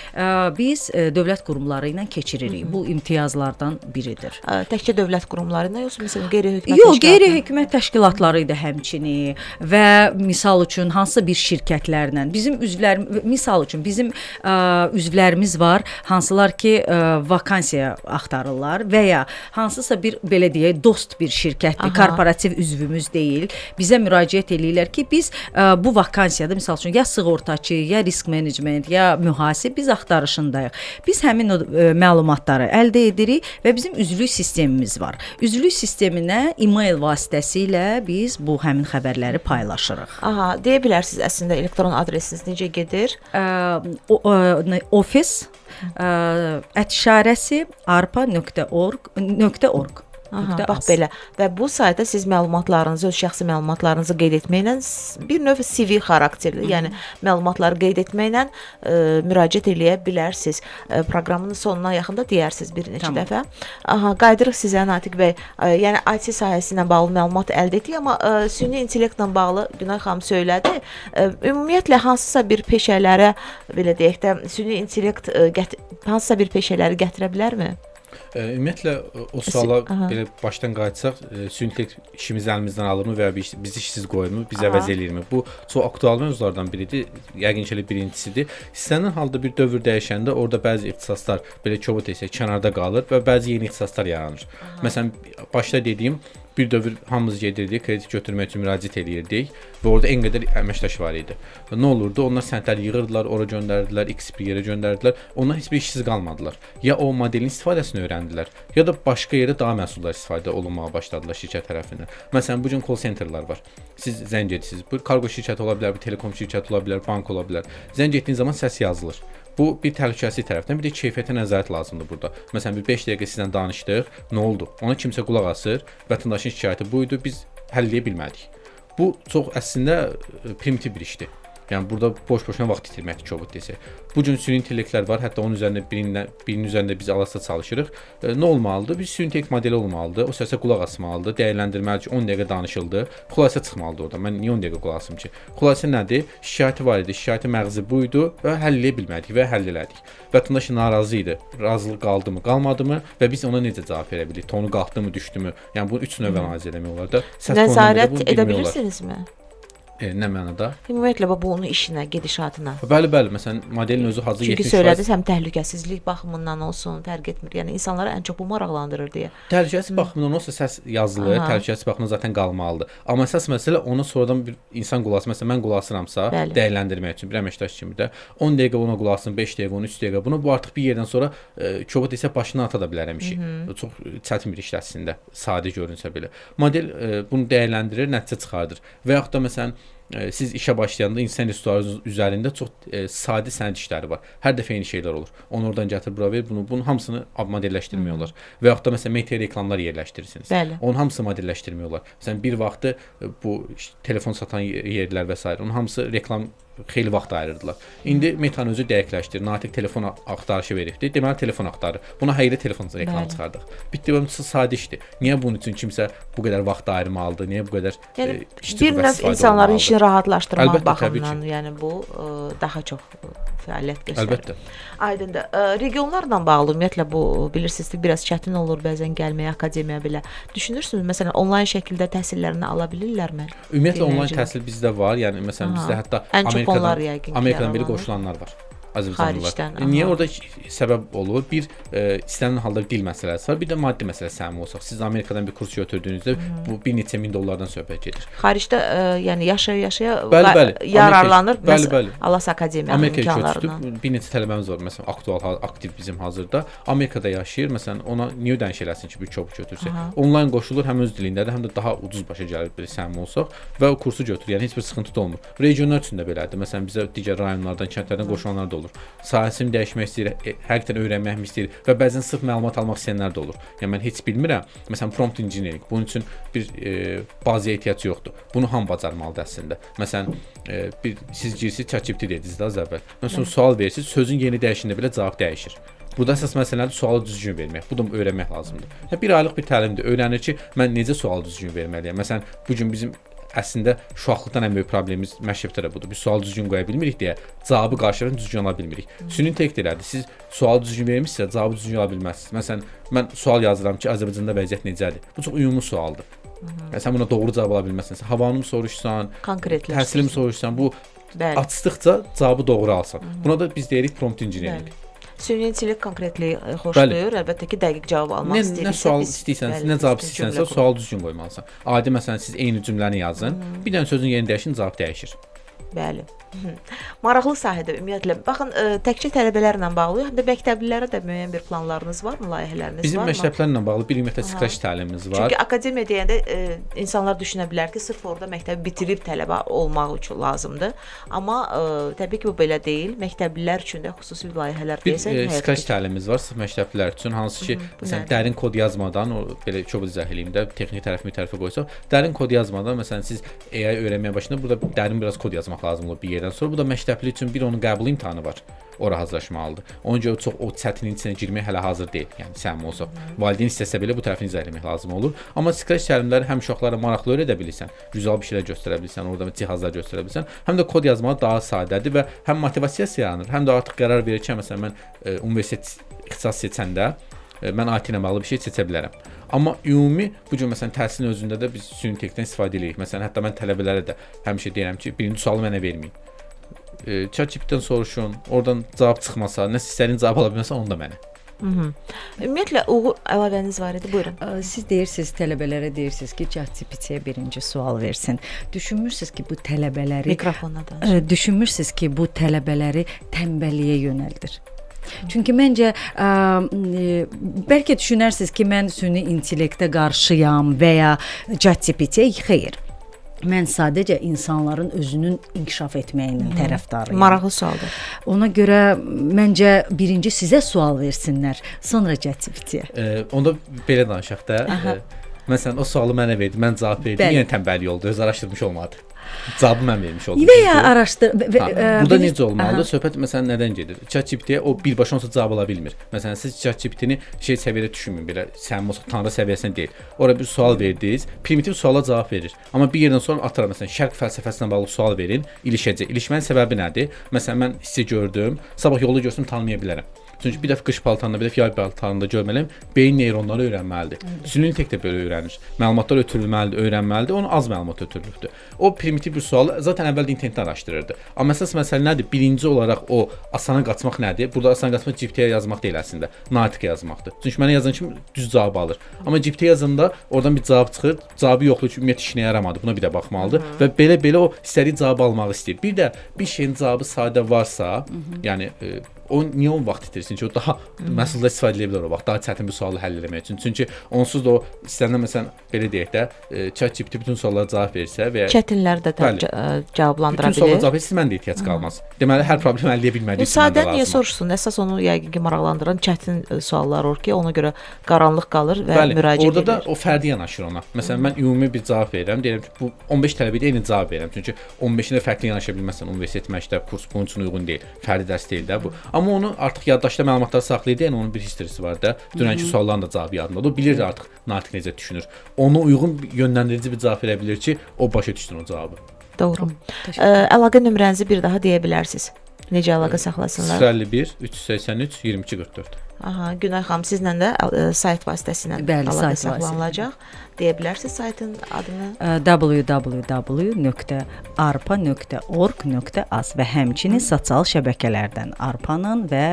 biz dövlət qurumları ilə keçiririk. Bu imtiyazlardan biridir. Təkcə dövlət qurumları ilə yoxsa məsələn qeyri-hökumət təşkilatları? Yox, qeyri-hökumət təşkilatları idi həmçinin və misal üçün hansısa bir şirkətlərlə bizim üzvlər, misal üçün bizim üzvlərimiz var, hansılar ki vakansiya axtarırlar və ya hansısa bir belə deyək dost bir şirkətdir, korporativ üzvümüz deyil. Bizə müraciət eləyirlər ki, biz bu vakansiyada misal üçün ya sığortaçı, ya risk menecment, ya mühasib biz axtarışındayıq. Biz həmin o məlumatları əldə edirik və bizim üzvlük sistemimiz var. Üzvlük sisteminə e-mail vasitəsilə biz bu həmin xəbərləri paylaşırıq. Aha, deyə bilərsiniz əslində elektron adresiniz necə gedir? Office @işarəsi arpa.org.org. Aha, bax belə. Və bu saytda siz məlumatlarınızı, öz şəxsi məlumatlarınızı qeyd etməklə bir növ CV xarakterli, yəni məlumatları qeyd etməklə müraciət eləyə bilərsiniz. Proqramın sonuna yaxında deyərsiniz bir neçə dəfə. Aha, qayıdırıq sizə Natiq bəy. Yəni IT sahəsi ilə bağlı məlumat əldə etdik, amma süni intellektlə bağlı Günay xanım söylədi. Ümumiyyətlə hansısa bir peşələrə, belə deyək də, süni intellekt hansısa bir peşələri gətirə bilərmi? Ümumiyyətlə o suala belə başdan qayıtsaq, süni intellekt işimizi əlimizdən alırmı və ya bizi işsiz qoyurmu, bizi əvəz eləyirmi? Bu çox aktual mövzulardan biridir. Yəqin ki, elə birincisidir. İstənilən halda bir dövr dəyişəndə orada bəzi ixtisaslar belə kobud desək kənarda qalır və bəzi yeni ixtisaslar yaranır. Məsələn, başda dediyim bir dövr hamımız gedirdik, kredit götürmək üçün müraciət eləyirdik və orada en qədər əməkdaş var idi. Və nə olurdu? Onlar sənədləri yığırdılar, ora göndərirdilər, X bir yerə göndərirdilər. Onlar heç bir işsiz qalmadılar. Ya o modelin istifadəsini öyrəndilər, ya da başqa yerə daha məhsullar istifadə olunmağa başladılar şirkət tərəfindən. Məsələn, bu gün call centerlər var. Siz zəng edirsiniz. Bu kargo şirkəti ola bilər, bir telekom şirkəti ola bilər, bank ola bilər. Zəng etdiyiniz zaman səs yazılır. Bu bir təhlükəsizlik tərəfdən, bir də keyfiyyətə nəzarət lazımdır burada. Məsələn, bir 5 dəqiqə sizlə danışdıq, nə oldu? Ona kimsə qulaq asır, vətəndaşın şikayəti bu idi, biz həll edə bilmədik. Bu çox əslində primitiv bir işdir. Yəni burada boş-boşuna vaxt itirməkdir kobud desək. Bu gün süni intellektlər var, hətta onun üzərində birinin üzərində biz alasda çalışırıq. Nə olmalıdır? Bir süni intellekt modeli olmalıdır. O səsə qulaq asmalıdır, dəyərləndirməlidir ki, 10 dəqiqə danışıldı. Xülasə çıxmalıdır orada. Mən niyə 10 dəqiqə qulaq asım ki? Xülasə nədir? Şikayəti var idi, şikayəti məğzi bu idi və həll edə bilmədik və həll elədik. Vətəndaş narazı idi. Razılıq qaldı mı, qalmadı mı və biz ona necə cavab verə bilirik? Tonu qalxdı mı, düşdü mü? Yəni bunu 3 növ analiz eləmək olar da. Səs nəzarət edə bilirsinizmi? Nə mənada? Ümumiyyətlə bu onun işinə, gedişatına. Bəli, bəli. Məsələn, modelin özü hazır 70%. Çünki söylədiniz, həm təhlükəsizlik baxımından olsun, fərq etmir. Yəni insanları ən çox bu maraqlandırır deyə. Təhlükəsizlik baxımından olsa səs yazılır, təhlükəsizlik baxımından zaten qalmalıdır. Amma əsas məsələ ona sonradan bir insan qulaq asır. Məsələn, mən qulaq asıramsa, dəyərləndirmək üçün bir əməkdaş kimi də 10 dəqiqə ona qulaq asın, 5 dəqiqə, 13 dəqiqə bunu bu artıq bir yerdən sonra kobud desə başına ata da bilərəm işi. Çox çətin bir işdir əslində, sadə görünsə belə. Model bunu dəyərləndirir, nəticə çıxardır. Və yaxud da məsələn siz işə başlayanda insan resursları üzərində çox sadə sənəd işləri var. Hər dəfə eyni şeylər olur. Onu oradan gətir, bura ver, bunun hamısını modelləşdirmək olar. Və yaxud da məsələn meta reklamlar yerləşdirirsiniz. Bəli. Onun hamısı modelləşdirmək olar. Məsələn bir vaxtı bu telefon satan yerlər və s. onun hamısı reklam xeyli vaxt ayırırdılar. İndi Meta-nın özü dəqiqləşdirir. Natiq telefon axtarışı veribdi. Deməli telefon axtarır. Buna həqiqi telefon reklamı çıxardıq. Bitdi, bu sadə işdir. Niyə bunun üçün kimsə bu qədər vaxt ayırmalıdır? Niyə bu qədər Yəni bir növ insanların işini rahatlaşdırmaq baxımından, yəni bu daha çox fəaliyyət göstərir. Əlbəttə. Aydındır. Regionlarla bağlı ümumiyyətlə bu bilirsiniz ki, biraz çətin olur bəzən gəlməyə akademiyaya belə. Düşünürsünüz məsələn onlayn şəkildə təhsillərini ala bilirlərmi? Ümumiyyətlə onlayn təhsil bizdə var. Yəni məsələn bizdə hətta Amerikadan belə qoşulanlar var. Azərbaycanlılar. Niyə orada səbəb olur? Bir, istənilən halda dil məsələsi var, bir də maddi məsələ səmi olsaq. Siz Amerikadan bir kurs götürdüyünüzdə bu bir neçə min dollardan söhbət gedir. Xaricdə yəni yaşaya-yaşaya yararlanır. Bəli, bəli. Alas Akademiyanın imkanlarından. Amerikaya köçdü. Bir neçə tələbəmiz var. Məsələn, aktual, aktiv bizim hazırda. Amerikada yaşayır. Məsələn, ona niyə ödəniş eləsin ki, bir çox götürsün? Onlayn qoşulur, həm öz dilindədir, həm də daha ucuz başa gəlir bir səmi olsaq və o kursu götürür. Yəni heç bir sıxıntı da olmur. Regionlar üçün də belədir. Məsələn, bizə digər rayonlardan, kəndlərdən qoşulanlar da olur. Sahəsini dəyişmək istəyir, həqiqətən öyrənmək istəyir və bəzən sırf məlumat almaq istəyənlər də olur. Yəni mən heç bilmirəm. Məsələn, prompt engineering bunun üçün bir bazaya ehtiyac yoxdur. Bunu hamı bacarmalıdır əslində. Məsələn, bir siz girsiniz ChatGPT dediniz də az əvvəl. Məsələn, sual verirsiniz, sözün yeni dəyişində belə cavab dəyişir. Burada əsas məsələdir sualı düzgün vermək. Bu da öyrənmək lazımdır. Yəni, bir aylıq bir təlimdir. Öyrənir ki, mən necə sualı düzgün verməliyəm. Məsələn, bu gün bizim əslində uşaqlıqdan ən böyük problemimiz məktəbdə də budur. Biz sualı düzgün qoya bilmirik deyə cavabı qarşıdan düzgün ala bilmirik. Süni intellekt elədir. Siz sualı düzgün vermişsinizsə, cavabı düzgün ala bilməzsiniz. Məsələn, mən sual yazıram ki, Azərbaycanda vəziyyət necədir? Bu çox ümumi sualdır. Yəni, sən buna doğru cavab ala bilməzsən. Sən havanı mı soruşsan, təhsilimi soruşsan, bu açdıqca cavabı doğru alsan. Buna da biz deyirik prompt engineering. Süni intellekt konkretliyi xoşlayır. Əlbəttə ki, dəqiq cavab almaq istəyirsə, nə sual istəyirsənsə, nə cavab istəyirsənsə, sualı düzgün qoymalısan. Adi məsələn, siz eyni cümləni yazın, bir dənə sözün yerini dəyişin, cavab dəyişir. Bəli. Maraqlı sahədə ümumiyyətlə. Baxın, təkcə tələbələrlə bağlı, həm də məktəblilərə də müəyyən bir planlarınız varmı, layihələriniz Bizim varmı? Bizim məktəblərlə bağlı bir ümumiyyətlə Scratch təlimimiz var. Çünki akademiya deyəndə insanlar düşünə bilər ki, sırf orada məktəbi bitirib tələbə olmaq üçün lazımdır. Amma təbii ki, bu belə deyil. Məktəblilər üçün də xüsusi layihələr deyəsən. Bir Scratch təlimimiz var sırf məktəblilər üçün, hansı ki, məsələn, dərin kod yazmadan, o belə çox izah eləyim də, texniki tərəfini bir tərəfə qoysaq, dərin kod yazmadan, məsələn, siz AI öyrənməyə başlayanda burada dərin biraz kod yazmaq lazım olur bir yerdən sonra. Bu da məktəbli üçün bir onun qəbul imtahanı var. Ora hazırlaşmalıdır. Ona görə çox o çətinin içinə girməyə hələ hazır deyil. Yəni səmimi olsaq, valideyn istəsə belə bu tərəfini izah eləmək lazım olur. Amma Scratch təlimləri həm uşaqlara maraqlı öyrədə bilirsən, vizual bir şeylər göstərə bilirsən, orada cihazlar göstərə bilirsən, həm də kod yazmağı daha sadədir və həm motivasiyası yaranır, həm də artıq qərar verir ki, məsələn mən universitet ixtisas seçəndə mən IT ilə bağlı bir şey seçə bilərəm. Amma ümumi bu gün məsələn təhsilin özündə də biz süni intellektdən istifadə edirik. Məsələn, hətta mən tələbələrə də həmişə deyirəm ki, birinci sualı mənə verməyin. ChatGPT-dən soruşun, oradan cavab çıxmasa, nə istədiyin cavab ala bilməsə, onu da mənə. Ümumiyyətlə, Uğur, əlavəniz var idi, buyurun. Siz deyirsiniz, tələbələrə deyirsiniz ki, ChatGPT-yə birinci sual versin. Düşünmürsünüz ki, bu tələbələri mikrofona danışın. Düşünmürsünüz ki, bu tələbələri tənbəlliyə yönəldir. Çünki məncə bəlkə düşünərsiniz ki, mən süni intellektə qarşıyam və ya ChatGPT-yə, xeyr. Mən sadəcə insanların özünün inkişaf etməyinin tərəfdarıyam. Maraqlı sualdır. Ona görə məncə birinci sizə sual versinlər, sonra ChatGPT-yə. Onda belə danışaq da. Məsələn, o sualı mənə verdi, mən cavab verdim, yenə tənbəllik oldu, öz araşdırmış olmadı. Cavabı mən vermiş oldum. Və ya araşdır. Burada necə olmalıdır? Söhbət məsələn nədən gedir? ChatGPT-yə o birbaşa onsuz cavab ala bilmir. Məsələn, siz ChatGPT-ni şey səviyyədə düşünməyin, belə səmimi olsaq tanrı səviyyəsinə deyil. Ora bir sual verdiniz, primitiv suala cavab verir. Amma bir yerdən sonra atıram, məsələn, şərq fəlsəfəsinə bağlı sual verin, ilişəcək. İlişmənin səbəbi nədir? Məsələn, mən hissi gördüm, sabah yolda görsəm tanımaya bilərəm. Çünki bir dəfə qış paltarında, bir dəfə yay paltarında görməliyəm, beyin neyronları öyrənməlidir. Süni intellekt də belə öyrənir. Məlumatlar ötürülməlidir, öyrənməlidir, ona az məlumat ötürülübdür. O primitiv bir sualı zaten əvvəldə internetdə araşdırırdı. Amma əsas məsələ nədir? Birinci olaraq o asana qaçmaq nədir? Burada asana qaçmaq GPT-yə yazmaq deyil əslində, natiqə yazmaqdır. Çünki mənə yazan kimi düz cavab alır. Amma GPT yazanda oradan bir cavab çıxır, cavabı yoxdur ki, ümumiyyətlə işinə yaramadı. Buna bir də baxmalıdır və belə-belə o istədiyi cavabı almaq istəyir. Bir də bir şeyin cavabı sadə varsa, yəni O niyə o vaxt itirsin ki, o daha məhsulda istifadə edə bilər o vaxt, daha çətin bir sualı həll etmək üçün. Çünki onsuz da o istənilən, məsələn, belə deyək də, ChatGPT bütün suallara cavab versə və ya Çətinlər də cavablandıra bütün suallara bilir. cavab versə, mən də ehtiyac qalmaz. Deməli, hər problemi həll edə bilmədiyi üçün Sadə məndə niyə lazımdır. soruşsun? Əsas onu yəqin ki maraqlandıran çətin suallar olur ki, ona görə qaranlıq qalır və Bəli, müraciət orada da edir. o fərdi yanaşır ona. Məsələn, mən ümumi bir cavab verirəm. Deyirəm ki, bu 15 tələbəyə eyni cavab verirəm. Çünki 15-də fərqli yanaşa bilməzsən. Universitet, məktəb, kurs bunun üçün uyğun deyil. Fərdi dərs deyil də bu. Amma onu artıq yaddaşda məlumatları saxlayır, yəni onun bir historysi var da. Dünənki sualların da cavabı yadındadır. O bilir artıq Natiq necə düşünür. Ona uyğun yönləndirici bir cavab verə bilir ki, o başa düşsün o cavabı. Doğru. Əlaqə nömrənizi bir daha deyə bilərsiniz. Necə əlaqə saxlasınlar? 051 383 22 44. Aha, Günay xanım, sizlə də sayt vasitəsilə Bəli, əlaqə sayt saxlanılacaq. Deyə bilərsiniz saytın adını? www.arpa.org.az və həmçinin sosial şəbəkələrdən Arpanın və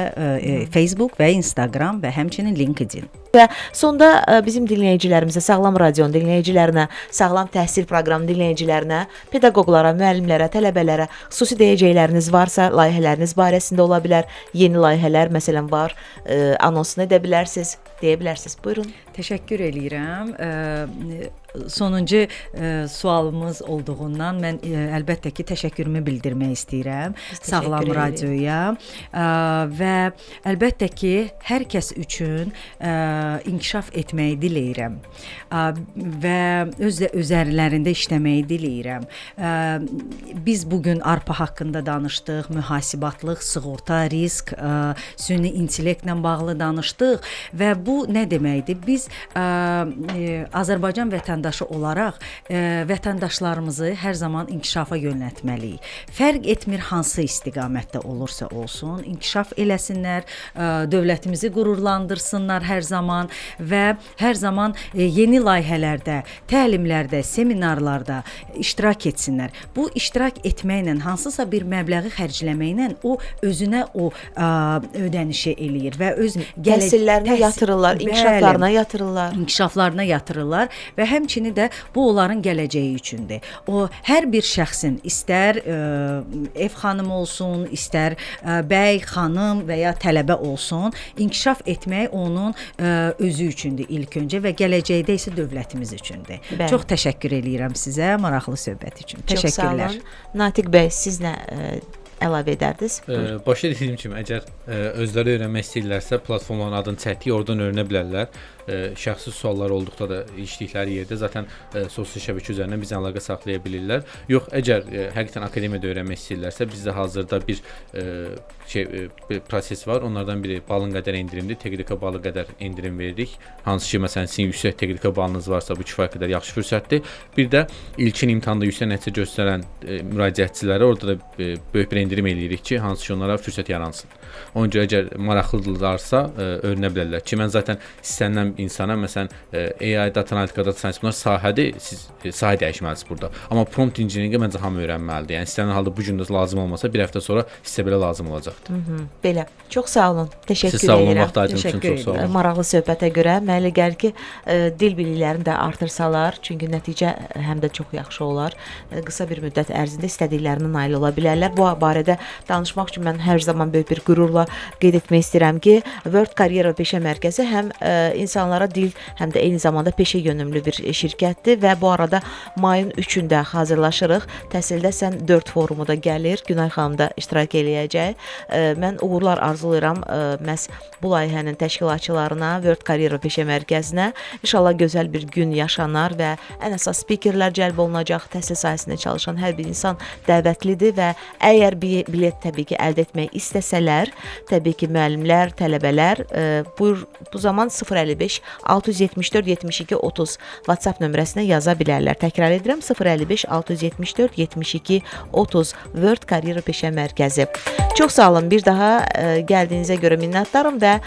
Facebook və Instagram və həmçinin LinkedIn. Və sonda bizim dinləyicilərimizə, Sağlam Radionun dinləyicilərinə, Sağlam Təhsil proqramı dinləyicilərinə, pedaqoqlara, müəllimlərə, tələbələrə xüsusi deyəcəkləriniz varsa, layihələriniz barəsində ola bilər, yeni layihələr məsələn var, anonsunu edə bilərsiniz, deyə bilərsiniz. Buyurun. Təşəkkür eləyirəm. Sonuncu sualımız olduğundan mən əlbəttə ki, təşəkkürümü bildirmək istəyirəm Sağlam Radioya və əlbəttə ki, hər kəs üçün inkişaf etməyi diləyirəm və öz üzərlərində işləməyi diləyirəm. Biz bu gün ARPA haqqında danışdıq, mühasibatlıq, sığorta, risk, süni intellektlə bağlı danışdıq və bu nə deməkdir? Biz Azərbaycan vətəndaşı olaraq vətəndaşlarımızı hər zaman inkişafa yönəltməliyik. Fərq etmir hansı istiqamətdə olursa olsun, inkişaf eləsinlər, dövlətimizi qürurlandırsınlar hər zaman və hər zaman yeni layihələrdə, təlimlərdə, seminarlarda iştirak etsinlər. Bu iştirak etməklə, hansısa bir məbləği xərcləməklə o özünə o ödənişi eləyir və öz təhsillərinə yatırırlar, inkişaflarına yatırırlar. İnkişaflarına yatırırlar və həmçinin də bu onların gələcəyi üçündür. O hər bir şəxsin istər ev xanımı olsun, istər bəy, xanım və ya tələbə olsun, inkişaf etmək onun özü üçündür ilk öncə və gələcəkdə isə dövlətimiz üçündür. Bəli. Çox təşəkkür eləyirəm sizə maraqlı söhbət üçün. Çox Təşəkkürlər. Sağ olun. Natiq bəy, siz nə əlavə edərdiniz? Başa dediyim kimi, əgər özləri öyrənmək istəyirlərsə, platformanın adını çəkdik, oradan öyrənə bilərlər. Şəxsi suallar olduqda da işlədikləri yerdə zaten sosial şəbəkə üzərindən bizlə əlaqə saxlaya bilirlər. Yox, əgər həqiqətən akademiyada öyrənmək istəyirlərsə, bizdə hazırda bir bir proses var. Onlardan biri balın qədər endirimdir. TQDK balı qədər endirim veririk. Hansı ki, məsələn, sizin yüksək TQDK balınız varsa, bu kifayət qədər yaxşı fürsətdir. Bir də ilkin imtahanda yüksək nəticə göstərən müraciətçilərə orada da böyük bir endirim eləyirik ki, hansı ki, onlara fürsət yaransın. Ona görə əgər maraqlıdırlarsa, öyrənə bilərlər ki, mən zaten istənilən insana, məsələn, AI, data analitika, data science bunlar sahədir, siz sahə dəyişməlisiniz burada. Amma prompt engineering-i məncə hamı öyrənməlidir. Yəni istənilən halda bu gün də lazım olmasa, bir həftə sonra sizə belə lazım olacaqdır. Belə. Çox sağ olun. Təşəkkür Siz sağ olun, edirəm. vaxt ayırdığınız üçün çox sağ olun. Maraqlı söhbətə görə mənə elə gəlir ki, dil biliklərini də artırsalar, çünki nəticə həm də çox yaxşı olar. Qısa bir müddət ərzində istədiklərinə nail ola bilərlər. Bu barədə danışmaq üçün mən hər zaman böyük bir qürurla qeyd etmək istəyirəm ki, World Karyera Peşə Mərkəzi həm insanlara dil, həm də eyni zamanda peşə yönümlü bir şirkətdir və bu arada mayın 3-ündə hazırlaşırıq. Təhsildə sən 4 forumu da gəlir. Günay xanım da iştirak eləyəcək. Mən uğurlar arzulayıram məhz bu layihənin təşkilatçılarına, World Karyera Peşə Mərkəzinə. İnşallah gözəl bir gün yaşanar və ən əsas spikerlər cəlb olunacaq. Təhsil sahəsində çalışan hər bir insan dəvətlidir və əgər bilet təbii ki əldə etmək istəsələr, təbii ki müəllimlər, tələbələr buyur bu zaman 055 674 72 30 WhatsApp nömrəsinə yaza bilərlər. Təkrar edirəm, 055 674 72 30 World Karyera Peşə Mərkəzi. Çox sağ olun. Bir daha gəldiyinizə görə minnətdaram və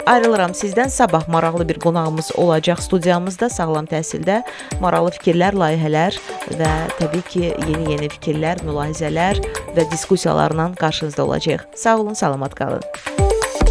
ayrılıram sizdən. Sabah maraqlı bir qonağımız olacaq studiyamızda, Sağlam Təhsildə. Maraqlı fikirlər, layihələr və təbii ki, yeni-yeni fikirlər, mülahizələr və diskussiyalarla qarşınızda olacağıq. Sağ olun, salamat qalın.